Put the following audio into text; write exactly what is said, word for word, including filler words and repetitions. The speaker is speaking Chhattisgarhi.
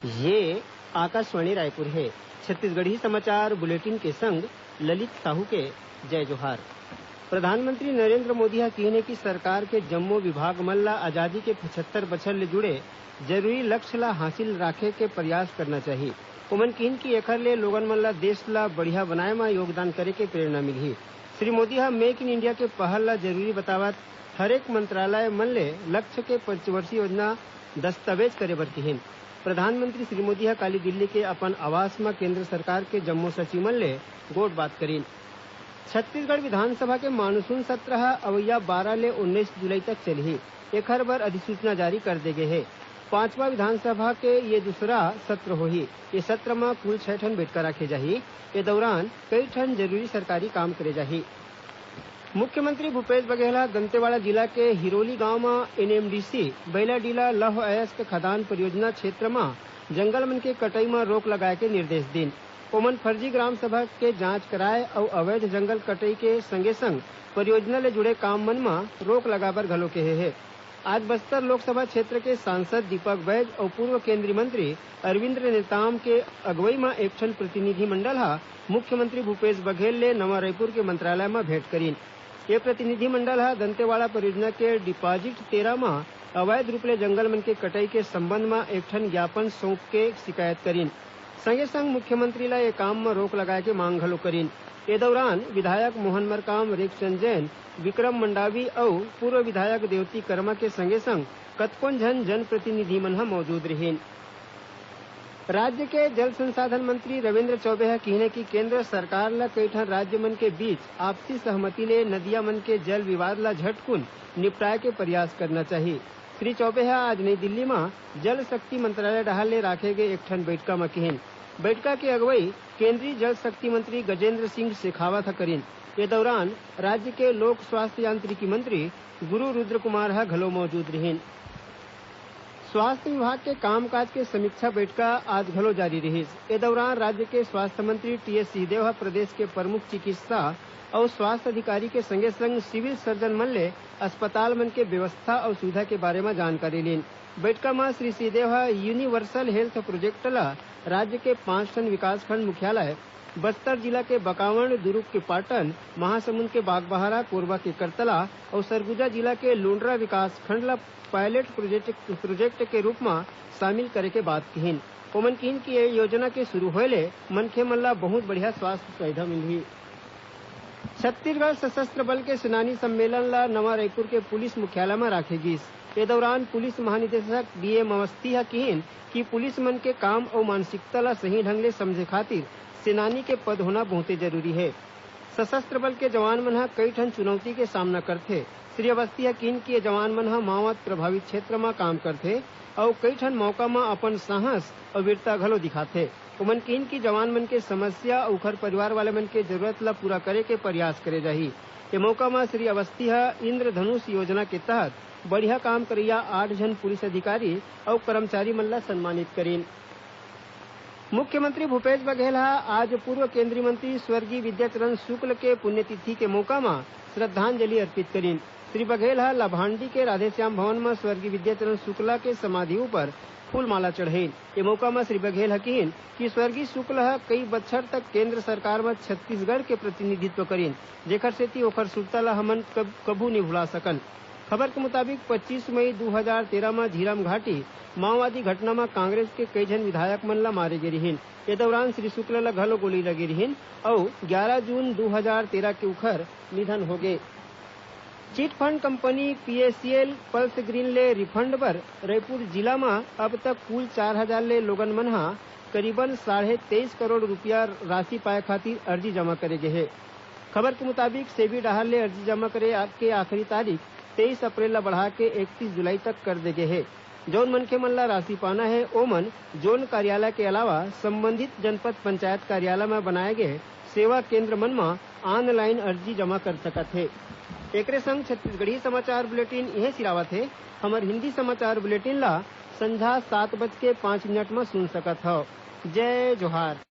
ये आकाशवाणी रायपुर हे। छत्तीसगढ़ी समाचार बुलेटिन के संग ललित साहू के जय जोहार। प्रधानमंत्री नरेंद्र मोदी ह किहिन हे कि सरकार के जम्मो विभाग मन ल आजादी के पचहत्तर बछर ले जुड़े जरूरी लक्ष्य ल हासिल राखे के प्रयास करना चाही। ओमन किहिन कि एखर ले लोगन मन ल देश ल बढ़िया बनाए म योगदान करे के प्रेरणा मिलही। श्री मोदी ह मेक इन इंडिया के पहल ल जरूरी बतावत हरेक मंत्रालय मन ले लक्ष्य के पंचवर्षीय योजना दस्तावेज करे बर किहिन। प्रधानमंत्री श्री मोदी ह काली दिल्ली के अपन आवास म केंद्र सरकार के जम्मो सचिव मन ले गोठ बात करिन। छत्तीसगढ़ विधानसभा के मानसून सत्र ह अवइया बारह ले उन्नीस जुलाई तक चलही। एखर बर अधिसूचना जारी कर दे गे हे। पांचवा विधानसभा के ये दूसरा सत्र होही। ये सत्र म कुल छह ठन बैठका राखे जाही। ये दौरान कई ठन जरूरी सरकारी काम करे जाही। मुख्यमंत्री भूपेश बघेल ह दंतेवाड़ा जिला के हिरोली गांव म एनएमडीसी बैलाडीला लौह अयस्क खदान परियोजना क्षेत्र म जंगल मन के कटई म रोक लगाए के निर्देश दीन। ओमन फर्जी ग्राम सभा के जांच कराए अउ अवैध जंगल कटई के संगे संग परियोजना ले जुड़े काम मन म रोक लगाए बर घलो केहे हे। आज बस्तर लोकसभा क्षेत्र के सांसद दीपक बैज अउ पूर्व केंद्रीय मंत्री अरविंद नेताम के अगुवई म एक ठन प्रतिनिधिमंडल ह मुख्यमंत्री भूपेश बघेल ले नवा रायपुर के मंत्रालय म भेंट करिन। ये प्रतिनिधिमंडल ह दंतेवाड़ा परियोजना के डिपाजिट तेरह म अवैध रूप ले जंगल मन के कटई के संबंध म एक ठन ज्ञापन सौंप के शिकायत करिन। संगे संग मुख्यमंत्री ल ये काम म रोक लगाए के मांग घलो करिन। ये दौरान विधायक मोहन मरकाम, रेखचंद जैन, विक्रम मंडावी अउ पूर्व विधायक देवती कर्मा के संगे संग कतकोन झन जनप्रतिनिधि मन ह मौजूद रिहिन। राज्य के जल संसाधन मंत्री रविंद्र चौबे ह किहिन हे कि केंद्र सरकार ल कई ठन राज्य मन के बीच आपसी सहमति ले नदिया मन के जल विवाद ल झटकुन निपटाए के प्रयास करना चाही। श्री चौबे ह आज नई दिल्ली म जल शक्ति मंत्रालय डहार ले राखे गे एक ठन बैठका म किहिन। बैठका के अगुवई केंद्रीय जल शक्ति मंत्री गजेंद्र सिंह शेखावत ह करिन। ये दौरान राज्य के लोक स्वास्थ्य यांत्रिकी मंत्री गुरु रुद्र कुमार ह घलो मौजूद रिहिन। स्वास्थ्य विभाग के कामकाज के समीक्षा बैठका आज घलो जारी रिहिस। ए दौरान राज्य के स्वास्थ्य मंत्री टीएस सिंहदेव ह प्रदेश के प्रमुख चिकित्सा अउ स्वास्थ्य अधिकारी के संगे संग सिविल सर्जन मन ले अस्पताल मन के व्यवस्था अउ सुविधा के बारे म जानकारी लीन। बैठका म श्री सिंहदेव ह यूनिवर्सल हेल्थ प्रोजेक्ट ल राज्य के पांच ठन विकासखंड मुख्यालय बस्तर जिला के बकावंड, दुरूग के पाटन, महासमुंद के बागबाहरा, कोरबा के करतला अउ सरगुजा जिला के लुंड्रा विकासखंड ल पायलट प्रोजेक्ट, प्रोजेक्ट के रूप म शामिल करे के बात किहिन। ओमन किहिन कि ए योजना के शुरू होए ले मनखे मन ल बहुत बढ़िया स्वास्थ्य सुविधा मिलही। छत्तीसगढ़ सशस्त्र बल के सेनानी सम्मेलन ल नवा रायपुर के पुलिस मुख्यालय म राखे गीस। ए दौरान पुलिस महानिदेशक डीएम अवस्थी ह किहिन कि पुलिस मन के काम अउ मानसिकता ल सही ढंग ले समझे खातिर सेनानी के पद होना बहुते जरूरी हे। सशस्त्र बल के जवान मन ह कई ठन चुनौती के सामना करथे। श्री अवस्थी ह किहिन कि ये जवान मन ह माओवाद प्रभावित क्षेत्र म काम करथे अउ कई ठन मौका म अपन साहस अउ वीरता घलो दिखाथे। ओमन किहिन कि जवान मन के समस्या अउ उखर परिवार वाले मन के जरूरत ल पूरा करे के प्रयास करे जाही। ए मौका म श्री अवस्थी ह इंद्रधनुष योजना के तहत बढ़िया काम करइया आठ झन पुलिस अधिकारी अउ कर्मचारी मन ल सम्मानित करिन। मुख्यमंत्री भूपेश बघेल ह आज पूर्व केंद्रीय मंत्री स्वर्गीय विद्याचरण शुक्ल के पुण्यतिथि के मौका म श्रद्धांजलि अर्पित करिन। श्री बघेल ह लभांडी के राधेश्याम भवन म स्वर्गीय विद्याचरण शुक्ला के समाधि ऊपर फूलमाला चढ़ाइन। ए मौका म श्री बघेल ह किहिन कि स्वर्गीय शुक्ल ह कई बछर तक केंद्र सरकार म छत्तीसगढ़ के प्रतिनिधित्व करिन, जेखर सेती ओखर सुरता ल हमन कब-, कभू नइ भुला सकन। खबर के मुताबिक, पच्चीस मई दू हजार तेरह म झीरम घाटी माओवादी घटना म कांग्रेस के कई झन विधायक मन ल मारे गे रिहिन। ए दौरान श्री शुक्ल ल घलो गोली लगे रिहिन अउ ग्यारह जून दू हजार तेरह के उखर निधन होगे। Chit fund company PACL pulse green ले रिफंड बर रायपुर जिला म अब तक कुल चार हजार ले लोगन मन ह करीबन साढ़े तेईस करोड़ रूपिया राशि पाए खातिर अर्जी जमा करे गे हे। खबर के मुताबिक, सेबी डहार ले अर्जी जमा करे आ-, के आखिरी तारीख तेईस अप्रैल ल बढ़ा के इकतीस जुलाई तक कर दे गे हे। जउन मनखे मन ल राशि पाना हे, ओमन जोन कार्यालय के अलावा संबंधित जनपद पंचायत कार्यालय म बनाए गे सेवा केंद्र मन म ऑनलाइन अर्जी जमा कर सकत हे। एकरे संग छत्तीसगढ़ी समाचार बुलेटिन इहें सिरावत हे। हमर हिंदी समाचार बुलेटिन ल संझा सात बज के पाँच मिनट म सुन सकत हव। जय जोहार।